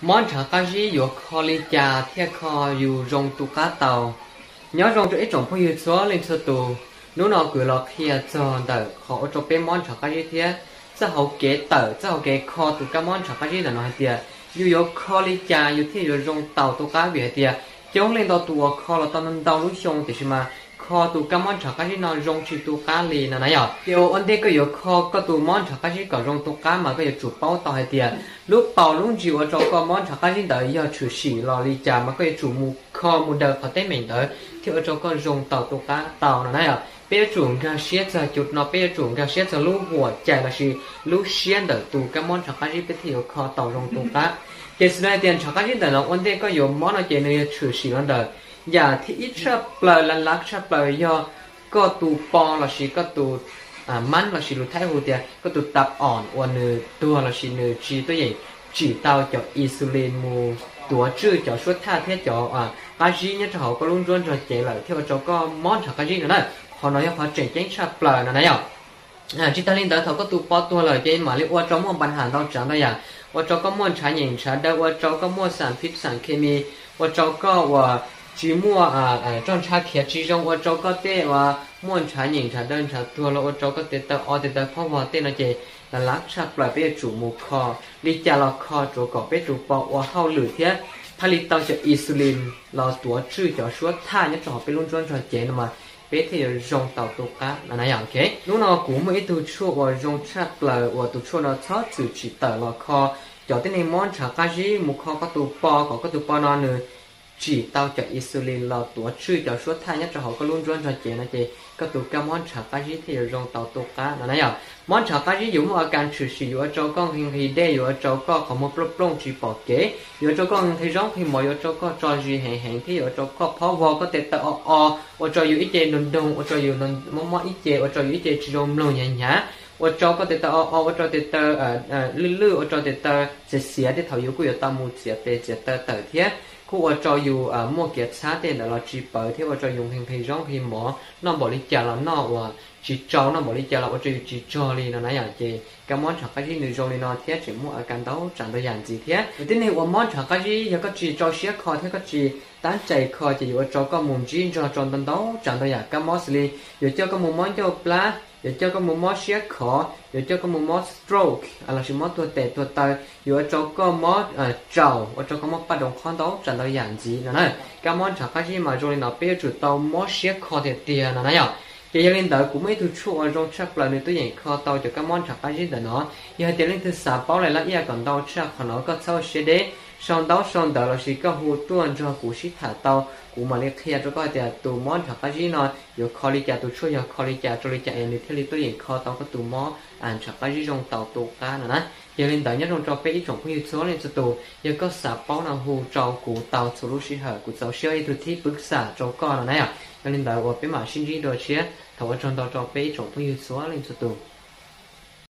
Mob ntshav qab zib yuav kho li cas thiaj kho yus zoo tu qab tau? Nyob zoo rau ib tsoom phooj ywg txhua leej txhua tus, hnub no kuv los qhia txog ntawm qhov ua rau peb mob ntshav qab zib thiab txoj hauv kev tawm, txoj hauv kev kho tus kab mob ntshav qab zib ntawm no hais tias yus yuav kho li cas yus thiaj yuav zoo taus tu qab, vim hais tias coob leej ntau tus uas kho los tau ntau lub xyoo tiam sis mas kho tus kab mob ntshav qab zib no zoo tsis tu qab li no na yom. Ces uas ua ntej koj yuav kho koj tus mob ntshav qab zib kom zoo tu qab mas koj yuav tsum paub tau hais tias lub paus lub ntsis ua rau koj mob ntshav qab zib ntawd yog tshwm sim los li cas mas koj yuav tsum mus kho mus daws qhov teeb meem ntawd thiaj ua rau koj zoo taus tu qab tau no na yom. Peb yuav tsum nkag siab txog cov no, peb yuav tsum nkag siab txog lub huam cai lossis lub siab ntawm tus kab mob ntshav qab zib peb thiaj yuav kho tau zoo tu qab. Ces xws li hais tias ntshav qab zib ntawm no ua ntej koj yuav mob no ces nws yog tshwm sim los ntawm yam thib ib tshaj plaws, lav lav tshaj plaws yog koj tus po lossis koj tus mab lossis lus Thaib hu tias koj tus tap om uas nws tuag lossis nws tsis tuaj yeem tsim tau cov insulin mus tuav tswj cov suab thaj thiab cov qab zib nyob rau hauv koj lub nruab nrog cev lawm thiaj ua rau koj mob ntshav qab zib no na. Qhov no yog qhov tseem ceeb tshaj plaws no na yom. Tsis tag li ntawd, thaum koj tus po tuag lawm ces mam li ua rau muaj npa nham ntau tsav ntau yam, ua rau koj muaj ntshav nyeem ntshav daw, ua rau koj muaj xam phib xam khes mis, ua rau koj uas tsis muaj roj ntsha khiav tsis zoo, ua rau koj tej uas muaj ntshav nyeem ntshav daw ntshav tuag los ua rau koj tes taw o tes taw phob vog tej no ces lav lav tshaj plaws peb yuav tsum mus kho li cas los kho tsuav kom peb tus po ua hauj lwm thiab phaj li tau cov insulin los tuav tswj cov suab thaj nyob rau hauv peb lub nruab nrog cev no mas peb thiaj yuav zoo tau tu qab no na yom. Hnub no kuv muaj ib tug tshuaj uas zoo tshaj plaws uas tus tshuaj no txhob txwm tsim tawm los kho cov tib neeg mob ntshav qab zib, mus kho koj tus po kom koj tus po no nws tsim tau cov insulin los tuav tswj cov suab thaj nyob rau hauv koj lub nruab nrog cev no ces koj tus kab mob ntshav qab zib thiaj yuav zoo tau tu qab no na yom. Mob ntshav qab zib yuav muaj a kas tshwm sim yuav ua rau koj nqhis nqhis dej, yuav ua rau koj qhov muag plooj plooj tsis pom kev, yuav ua rau koj nqhis zaub nqhis mov, yuav ua rau koj tso zis heev heev thiab yuav ua rau koj phob vog, koj tes taw o o, ua rau yus ib ce ntoog ntoog, ua rau yus mob mob ib ce, ua rau yus ib ce tsis zoo mloog hnyav hnyav, ua rau koj tes taw o o, ua rau tes taw lwj lwj, ua rau tes taw xiav xiav tej thaum yus kuj yuav tau mus txiav tes txiav taw tawm thiab kuj ua rau yus muaj kiav txhab tej ntawd los tsis pawv thiab ua rau yus nqhis nqhis zaub nqhis mov, noj npaum li cas los noj uas tsis tsau, noj npaum li cas los ua rau yus tsis tsog li no na yom. Ces kab mob ntshav qab zib nws zoo li no thiab tseem muaj a kas ntau tsav ntau yam ntxiv thiab. Yog tib neeg uas mob ntshav qab zib yog koj tsis rau siab kho thiab koj tsis tab cai kho ces yuav ua rau koj mus ntsib nrog rau ntau ntau tsav ntau yam kab mob xws li yuav coj koj mus mob ncauj plab, yuav coj koj mus mob siab khov, yuav coj koj mus mob stroke lossis mob tuag tes tuag taw, yuav ua rau koj mob tsaus, ua rau koj mob paj doos qhob ntau tsav ntau yam ntxiv no na. Kab mob ntshav qab zib mas zoo li no peb yuav tsum tau mob siab kho tiag tiag no na yom. Ces yog li ntawd kuv muaj ib tug tshuaj uas zoo tshaj plaws nws tuaj yeem kho tau cov kab mob ntshav qab zib ntawm no. Yog hais tias leej twg xav paub lais lab iaj kom ntau tshaj qhov no koj txhob ua siab deb, sau ntaub sau ntawv lossis koj hu tuaj nrog kuv sib tham tau, kuv mam li qhia rau koj tias tus mob ntshav qab zib no yuav kho li cas, tus tshuaj yog kho li cas rau li cas es nws thiaj li tuaj yeem kho tau koj tus mob ntshav qab zib zoo tau tu qab no na. Yog li ntawd nyob zoo rau peb ib tsoom phooj ywg txhua leej txhua tus, yog koj xav paub no hu rau kuv tau txhua lub sij hawm, kuv txaus siab ua ib tug thib pwv xam rau koj no na yom. Yog li ntawd uas peb mam sib ntsib dua tshiab, thov ua tsaug ntau rau peb ib tsoom phooj ywg txhua leej txhua tus.